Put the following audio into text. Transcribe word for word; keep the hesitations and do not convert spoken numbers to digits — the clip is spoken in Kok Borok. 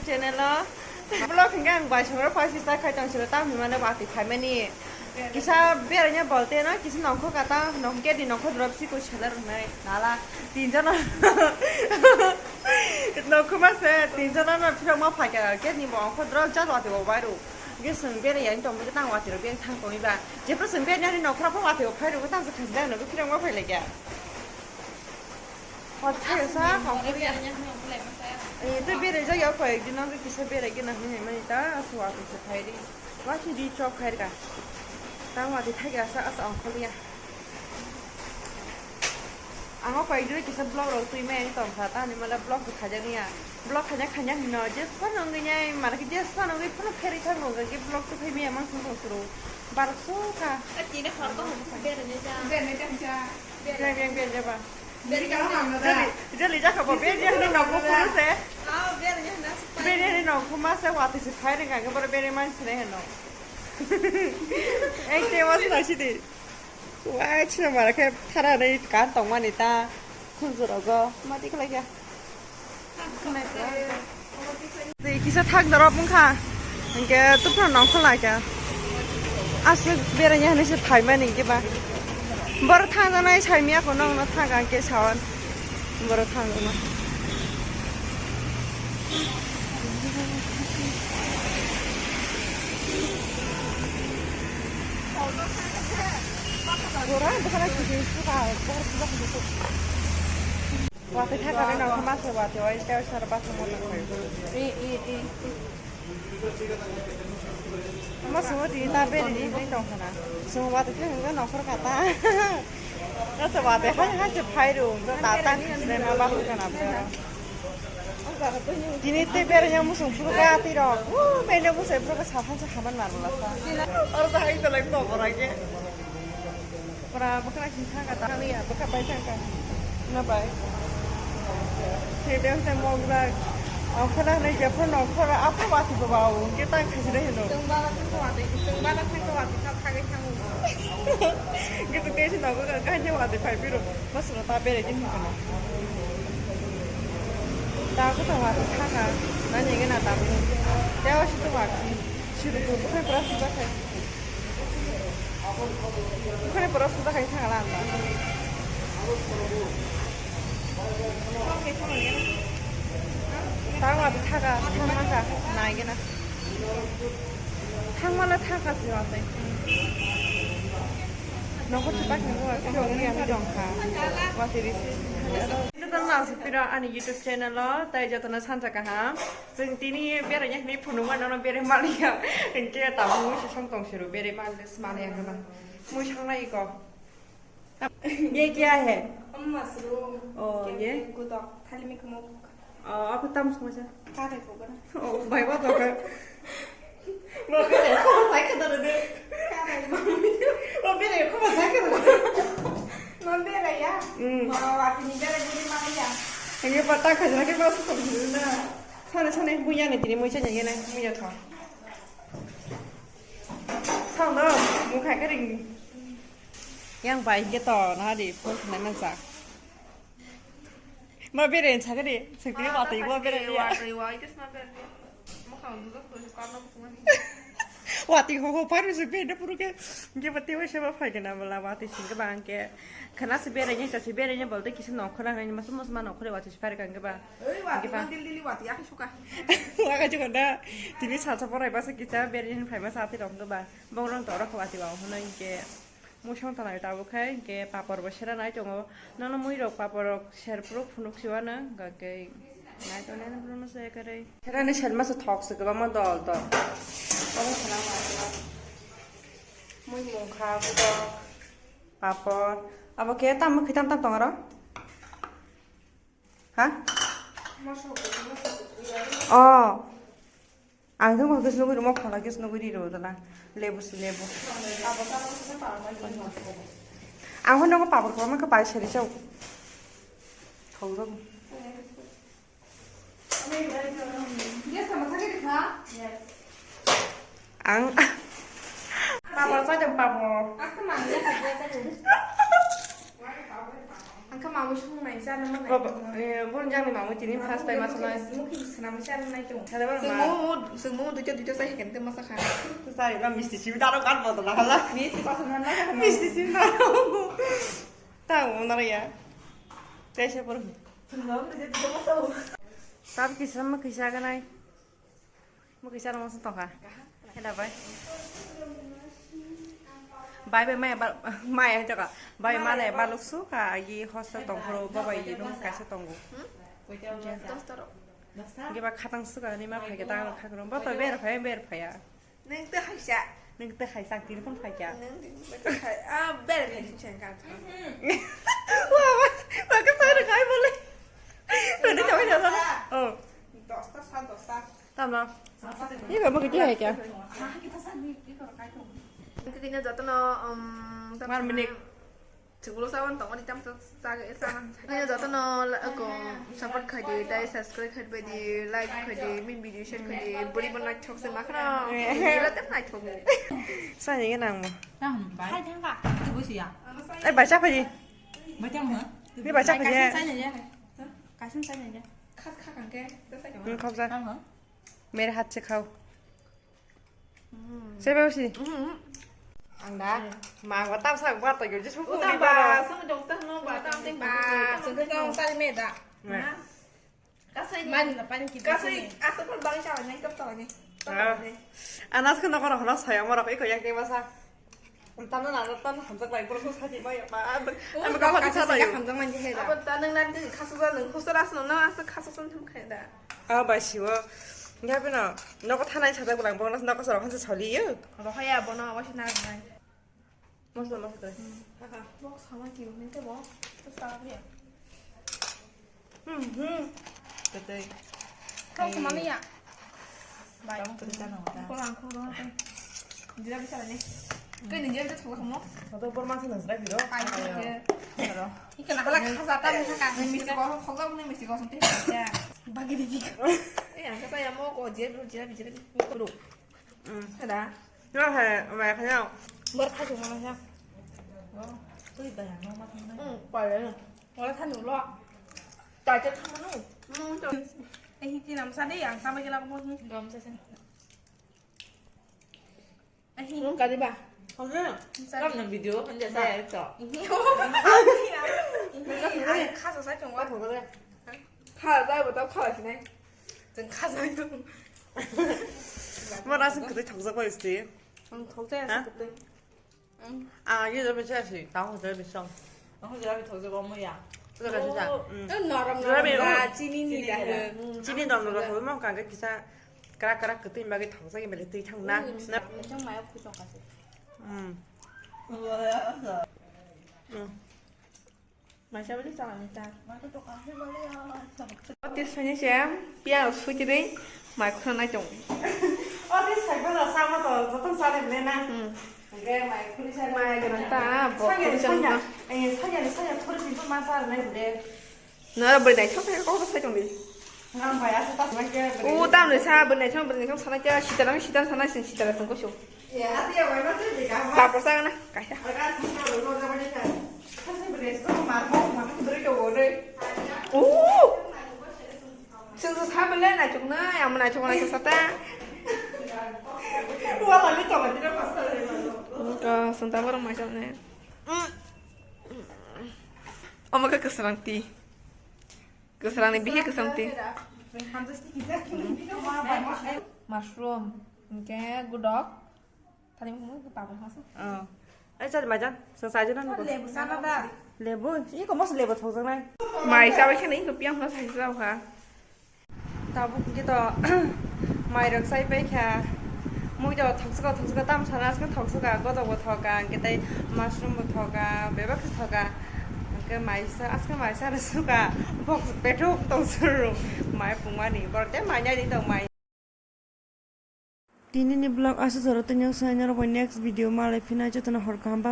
Channel o vlog hingke ang bai songrok phai sista khai tong siro tam himane bati phaimani. Kisa beranya bolte no kisa nongkho kata nongke di nongkho drop si ko seller hnai nala tinjon no nongkho ma se tinjon no phirok ma phaikha ke ni bo ongkho drop jat wati bo bairu. Ge sung bere yang tong ge tang wati ro bere thang tong iba. Jepro sung bere ni nongkho pho wati bo phairu tang se khajda no phirok ma phai lege. Hot thayo sa, hot thayo. Eh, tei berajak ya, koyek din o kisa berai gana hinwi hinmani ta, aswk watwi se phai di. Wachi di chok khai rwkha. Tamo watwi thai asa, asa ongkhorliya. Ang o koyek din o kisa vlog rok twi maya wng tong kha, tamni mala vlog bo khaijak ya. Vlog khaijak khaijak hino, je phano wngwi nai, mara khe je phano wngwi phano pherwi thang rwkha, je vlog twi phai maya mang song song suru. Barok so kha. Tini hor tong berajak. Berajak. Beng, beng, beng, jaba. Beri ka hamna da. Jali, jali jaka bo, beri jaka ni nokbo puru se. Ah, beri jaka na. Beri jaka ni nokbo ma se wati se phai reng ka, boro beri man se ne no. Ek te was na si di. Wai, chira mara khe thara nei kan tong mani ta. Khunju rogo, ma di khlai kha. Tei kisa thang dorop wngkha, hinkhe tubphano nongkhor lai kha. Aswk beraina hinwi se phaimani hinkhe ba. Borok thangjaknai saimya kho nokno thang kha hinkhe sawan. Borok thangjakma. Borok bwkhano kisi kisa borok puja khaijak. Watwi thakani nokha masa watwi oi tei sar basa moto koi. E, e, e. Masa watwi ta beri ni ni tong khana. Sung watwi thakani nokha kata. Masa watwi hai hai se phai ru ta ta ni se ma ba khana bera. Tini te bera yang musung puru ga ti ro. Wu bene musung puru ga sa phan sa haman mar la sa. Aro ta hai ta lai to bora ge. Pura bwkha sing thangkha, thangya, bwkha pai thangkha. Na bai. Thede hwnkhe mokjak. Ang khwna hwnwi jephru nongkhor, aphru watwi bo ba o, hwnkhe tang khaiside hino. Chwng bana thangkha watwi, chwng bana thangkha watwi, thak thagwi thango. Hwnkhe tei se nogo kha, kaisa watwi phai phiro. Bwswkno ta berai di hwnkhe no. Ta khe ta watwi thangkha, nani hwnkhe na ta phiro. Tei o se to watwi, sidu bwkhai pura sijak khai. Bukhari borok suda khai thang ala anda. Tang wa thaga, thang mangkha, nai gana. Thang mala thangkha si wa tai. Nokho chupa khe wa se dong ya dong kha. Wa se ri se. Ito tang lang se pira ani YouTube channel o, tai jotono sansa kaham. Chwng tini beraina hinwi phunukma nono berai manliya. Hinkhe tabuk mui song tong siro berai manle smanliya hwnba. Mui sanglai iko. Ye kya hai? Mushroom. Oh, ye? Kutok, thali mi khumuk. Oh, aku tam songsa. Kare ko kana? Oh, bai ba to ka. Mo berai ko sai ka dare de. Kare ko. Mo berai ko sai ka dare. Mo berai ya? Hmm. Mo wa tini berai guri manliya. Ye pata ka jana ke ba su ko na. Sane sane buya ni tini muisa jage nai muya tho. Sang do, mukha kering. Yang bai ke to na di phone khna na sa. Ma bere sa ke di, sing tini wati ma bere ya. Wati wa ke sna bere. Mo khang du ko ko ka no ko ni. Wati ho ho paru se bere puru ke. Ge pati wa se ba phai ke na mala wati sing ke bang ke. Khana se bere ni sa se bere ni bol de kisi no khana ni mas mas ma no khore wati se phai ke ba. Oi, wati Gita. Mang dil dili wati, akhe suka. Waka chukon da, tini salsa porai basa kisa, beri hin phai masa ati rong ba. Bong rong to rok wati ba, hono inke. Musong tanai tabo khai, inke papor bo sera nai tongo. Nono mui rok papor rok ser prok phunuk siwa na, ga ke. Nai to nai na bruno se kare. Sera ni ser masa thok se ba mo dol dol. Bong sana wati ba. Mui mung kha, mui dol. Papor. Abo ke tam, khitam tam tong aro? Ha? Oh. Ang thung kis nugui rimo khona kis nugui ri ro dala. Lebu si lebu. Ang hono ko papor ko ma ka pai seri chau. Thong thong. Ang papor sa jam papor. Kha mamui song nai, cha nang nai. Baba, eh, bon jang ni mamui tini first time asa nai. Mukhi swnam cha nang nai tong. Chale bar ma. Sengmo, sengmo duita duita sai kente masa kha. Sai na misti simi daro kan bodo na hala. Misti pasan na na. Misti simi daro. Ta mo na ya. Kaisa por. Sengmo duita duita masa. Tab kisam ma kisa ganai. Mo kisa mo sa toka. Hela bai. Bai bai mai ba mai toka. Bai mane baluk su ka agi hostel tong phuru bo bai nung kaisa tongo. Dos taro. Ge ba khatang su ka ni ma phai ge ta kha kro. Bo to ber phai ber phai ya. Neng te haisa. Neng te haisa tin phun phai ya. Neng te haisa. Ah, ber phai sin chen ka. Wa wa wa ka sa ro kai bole. Ro de chawai na sa. Oh. Dos ta sa dos ta. Tama. Iko mo kiti hai kya? Kini jotono, um, One minute. Chuklo sawan tong ani tam sa sa sa. Kini jotono la ko support khai di, tai subscribe khai di, like khai di, min video share khai di, buri bon like thok se makna. Ila tem like thok. Sa ni nang mo. Tang bai. Hai thang ka. Tu bu siya. Eh, bacha phaji. Bacha mo. Ni bacha phaji. Kasan sai ne ya. Kasan sai ne ya. Khas kha kang ke. Hmm, khobja. Tang ha. Mere hath se khao. Sebe usi. Ang da. Ma ba tam sa ba to yo jisu. Uta ba, sang jong ta no ba tam ting ba. Sebe jong sa me da. Kasai man na pani ki. Kasai asa pun bang sa ni kap to ni. Anas ko nokor hono saya morok iko yak ni masa. Tano na tano hamjak lai borok sadi mai ma. Ami ka pati sa lai. Hamjak man je hera. Abo tanang nan de khasu ba nang khusu ras no na asa khasu san thum khai da. Ah, bai siwo. Ngiya bino, nogo thanai sajak bwlang bo, nogo sorok hanse soli yo. Rohaya bono, wasi na nai. Mosla, mosla. Aha, bo sama ki, ninte bo. Terus tak apa ya? Hmm, hmm. Betul. Kau sama ni ya? Bai. Kamu kerja nang ta. Ko lang ko lang. Jira bisa ni. Kau ni jira tu kamu. Atau permasalahan sudah biro. Ayo. Ika nakala khasa ta ni ka. Ni misti ko khogam ni misti ko sunte. Ya. Bagi di. Eh, angka saya mau ko jira jira jira. Bro. Hmm. Ada. Yo he, mai khanya. Bor kha sung mana ya? Oh, tui bayang no ma thang. Hmm, pai ya. Wala than ulo. Tai te thang manu. Hmm, to. Eh, hi tinam sa de yang sama gila ko. Gam sa sen. Eh, hi. Hmm, kali ba. Kali. Kam nang video kan jasa ya to. Ini. Ini. Khasa sa chungwa. Kha sa ba ta kha sinai. Jeng kha sa. Mo ra sing kete thokjak bai sti. Ang thokjak ya sing kete. Ang agi jabe chasi, tang hote bisong. Ang jabe thokjak mo ya. Thokjak ya. Norom norom da, chini ni da. Chini norom norom mo kang kisa krak krak kete bagi thokjak bele tui thang na. Nang mayo khusong kasi. Hmm. Maisa bali chana ni ta. Oti sani se piya suti dei mai khuna nai tong. Oti sai bala sama to joto sani bele na. Hmm. Ge mai khuni sani. Mai gana ta bo khuni sani. Eh, saya saya thori si ma sa nai bele. Nara bele nai thok ko sai tong di. Nang bai asa ta mai ke. U tam ni sa bele nai thok bele nai thok sana ke sita nang sita sana sin sita la tong ko shu. Tapos ang na, kaya. Oo! Sung sung sa bele na chuk na, yang mana chuk na chuk sata. Wala ni to ma tira pasta. Ka sung ta barang macam ni. Oma ka kesrang ti. Kesrang ni bihi kesrang ti. Mushroom. Oke, gudok. Tadi mau ke papa masuk. Oh. Ai chal majan, sa sa jana ko. Lebu sana da. Lebu, iko mos lebu thok jana. Mai sa ba khani iko piang sa sa ha. Tabuk ke to mai rok sai pai kha. Mui to thok suka thok suka tam sana suka thok suka godo bo thoka, ke tai mushroom bo thoka, bebak thoka. Ke mai sa aska mai sa suka box petrol to suru. Mai pungmani bor te mai nyai to mai. Tini ni vlog aswk jora tini ang sai norok bai next video malai phina jotono hor kaham.